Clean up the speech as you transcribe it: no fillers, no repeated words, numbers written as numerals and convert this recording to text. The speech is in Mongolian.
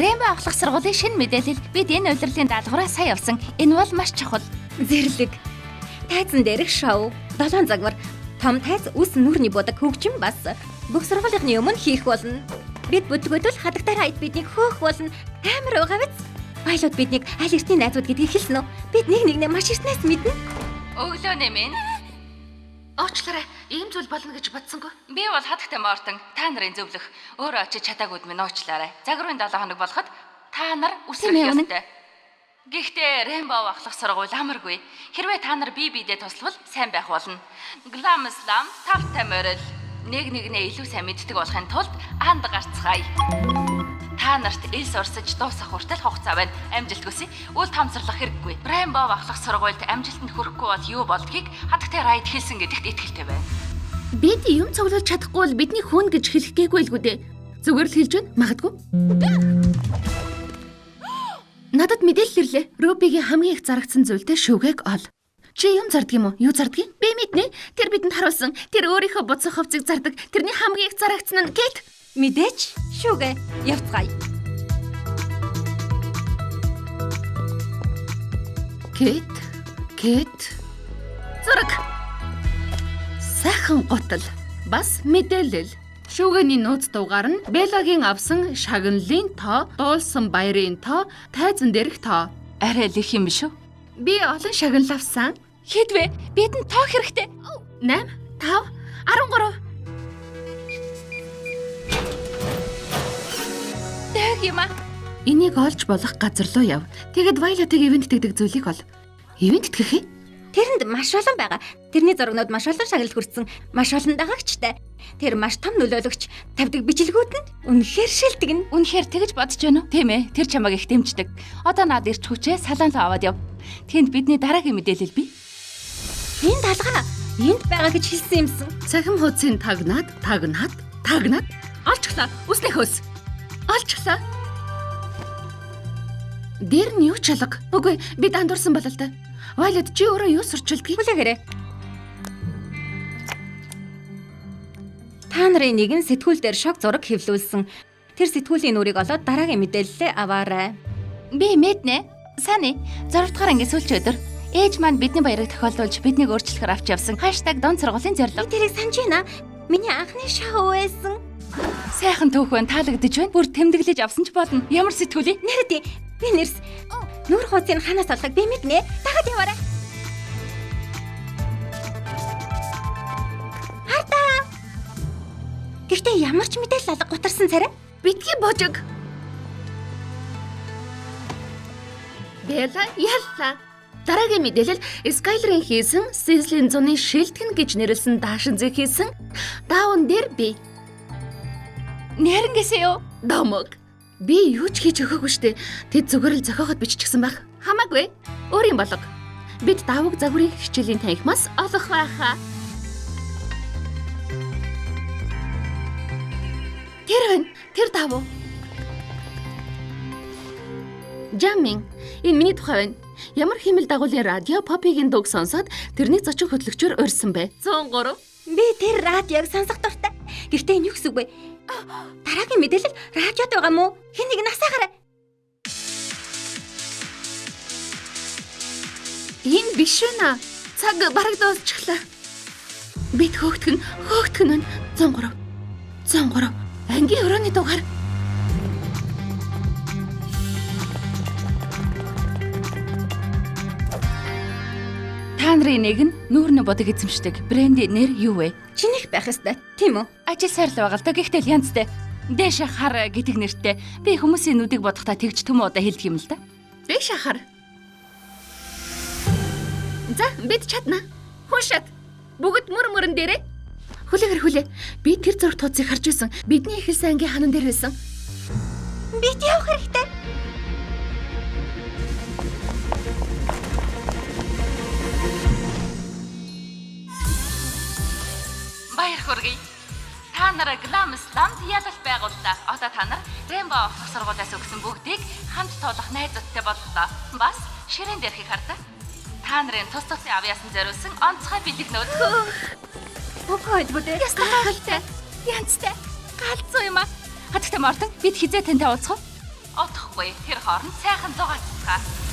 Рэмбо ахлах сургуулийн шинэ мэдээлэл. Бид энэ улирлын даалгавраа сая авсан. Энэ бол маш чухал. Зэрлэг. Тайзан дээрх шоу, долоон загвар, том тайз, үс нүрний будаг хөгжим бас бүх сургуулийнхны өмнө хийх болно. Бид бүдгөдөл хадагтаар хайд биднийг хөөх болно. Амар байгаа биз? Вайлот биднийг аль эртний найзууд гэдгийг хэлсэн үү? Бид нэг нэгнээ маш эртнээс мэднэ. Өглөөний минь. Уучлаарай, ийм зүйл болно гэж бодсонгүй. Би бол хадагтай Мортон, та нарын зөвлөх. Өөрөө очиж чадаагүйд минь уучлаарай. Загварын 7 хоног болоход та нар үсрэх ёстой. Гэхдээ Рэмбо ахлах сургууль амаргүй. Хэрвээ та нар бие биедээ туславал сайн байх болно. Глам слам тавтай морил. Нэг нэгнээ илүү сайн мэддэг болохын тулд анд гарцгаая. Та нарт элс урсаж дуусах хүртэл хугацаа байна. Амжилт хүсье. Үл тоомсорлох хэрэггүй. Рэмбо ахлах сургуульд амжилтанд хүрэхгүй бол юу болдгийг хадагтай Райт хэлсэн гэдэгт итгэлтэй байна. Бид юм цуглуулж чадахгүй бол бидний хүн гэж хэлэх гээгүй л гү дээ. Зүгээр л хэлж байна. Магадгүй. Надад мэдээлэл ирлээ. Рубигийн хамгийн их зарагдсан зүйлтэй шүгээг ол. Чи юм зардаг юм уу? Юу зардгийг? Би мэднэ. Тэр бидэнд харуулсан. Тэр өөрийнхөө будсан хувцыг зардаг. Тэрний хамгийн их зарагдсан нь Кэт. Мэдээч шүгэ явцгаая. Кэт, Кэт. Зураг. Сайхан гутал. Бас мэдээлэл. Шүүгэний нууц дугаар нь Белагийн авсан шагналын тоо, дуулсан баярын тоо, тайзан дээрх тоо. Арай л их юм биш үү? Би олон шагнал авсан. Хэд вэ? Бидэнд тоо хэрэгтэй. 8, 5, 13. Дэг юм аа. Энийг олж болох газар руу яв. Тэгэд Вайлотыг ивент тэгдэг зүйлийг ол. Ивент тэтгэх юм? Тэрэнд маш олон байгаа. Тэрний зургнууд маш олон шагналд хүрсэн. Маш олон дагагчтай. Тэр маш том нөлөөлөгч. Тавьдаг бичлэгүүд нь үнэхээр шилдэг нь. Үнэхээр тэгж бодож байна уу? Тийм ээ. Тэр чамайг их дэмждэг. Одоо над ирч хүчээ салаан руу аваад яв. Тэнд бидний дараагийн мэдээлэл бий. Энэ талгаа энд байгаа гэж хэлсэн юмсан. Цахим хуудсын тагнаад, тагнаад, тагнаад олчихлаа. Үснэх хөөс. Олчихлаа. Дээр нь юу ч алга. Үгүй, бид андуурсан бололтой. Вайлот чи өөрөө юу сурчилдгийг? Хүлээгээрэй. Та нарын нэгэн сэтгүүл дээр шок зураг хэвлүүлсэн. Тэр сэтгүүлийн нүрийг олоод дараагийн мэдээлэлээ аваарай. Би мэднэ. Сани, 6 дугаар ангийн сүүлчийн өдөр. Ээж маань бидний баярыг тохиолдуулж биднийг өөрчлөхөөр авч явсан. Hashtag дон сургуулийн зорилго. Би тэрийг санаж байна. Миний анхны шоу байсан. Сайхан түүх байна, таалагдж байна. Бүр тэмдэглэж авсан ч болно. Ямар сэтгүүлээ? Нэрээ би нэрс. Нүр хуудсыг ханаас олохыг би мэднэ. Дагаад яваарай. Хардаа. Гэхдээ ямар ч мэдээлэл алга гутарсан царай. Битгий божиг. Бэла ялла. Дараагийн мэдээлэл Скайлерийн хийсэн Сизлийн зуны шилтгэн гэж нэрлсэн даашинзыг хийсэн даун дээр би. Нэрнгээсээ юу? Домог. Би юу ч хийж өгөөгүй штэ. Тэд зүгээр л зохиоход биччихсэн байх. Хамаагүй. Өөрийн болго. Бид давг загварын хичээлийн танхимаас олох байхаа. Тэр байна. Тэр давуу. Жамин. Энэ миний тухай байна. Ямар хиймэл дагуулын радио Попигийн дууг сонсоод тэрний зочин хөтлөгчөөр урьсан бэ? 103. Би тэр радиог сонсох дуртай. Гэхдээ энэ юу гэсэн үг вэ? Дараагийн мэдээлэл радиод байгаа мó? Хэн нэг нь асаагаарай. Энэ биш үү наа? Цаг бараг дуусчихлаа. Бид хөөхтгөн, хөөхтгөн нь 103. 103. Ангийн өрөөний дугаар. Та нарын нэг нь нүүрний будаг эзэмшдэг. Бренди нэр юу вэ? Чинийх байх ёстой, тийм үү? Ажил сайрлаа байгаа л да. Гэхдээ л янзтай. Дээш хар гэдэг нэртэй. Би хүмүүсийн нүдийг бодохдоо тэгж төм удаа хэлдэг юм л да. Дээш хар. За, бид чадна. Хүн шат. Бүгд мөр мөрөн дээрээ. Хүлээгэр хүлээ. Би тэр зураг тооцыг харж байсан. Бидний эхэлсэн ангийн ханан дээр байсан. Бид явах хэрэгтэй. Баяр хүргэе. Та нар Glam Slam-д ялалт байгууллаа. Одоо та нар Рэмбо ахлах сургуулиас өгсөн бүгдийг хамт туулах найзуудтай боллоо. Бас ширээн дээрхийг хардаа. Та нарын тус тусын авьяасан зориулсан онцгой бэлэгнүүд. Хөөе бүдээ. Ястай гайхалтай. Янзтай. Галзуу юм аа. Хатагтай Мортон, бид хизээ тантай уулзах вэ? Удахгүй тэр хооронд сайхан зугаацгаа.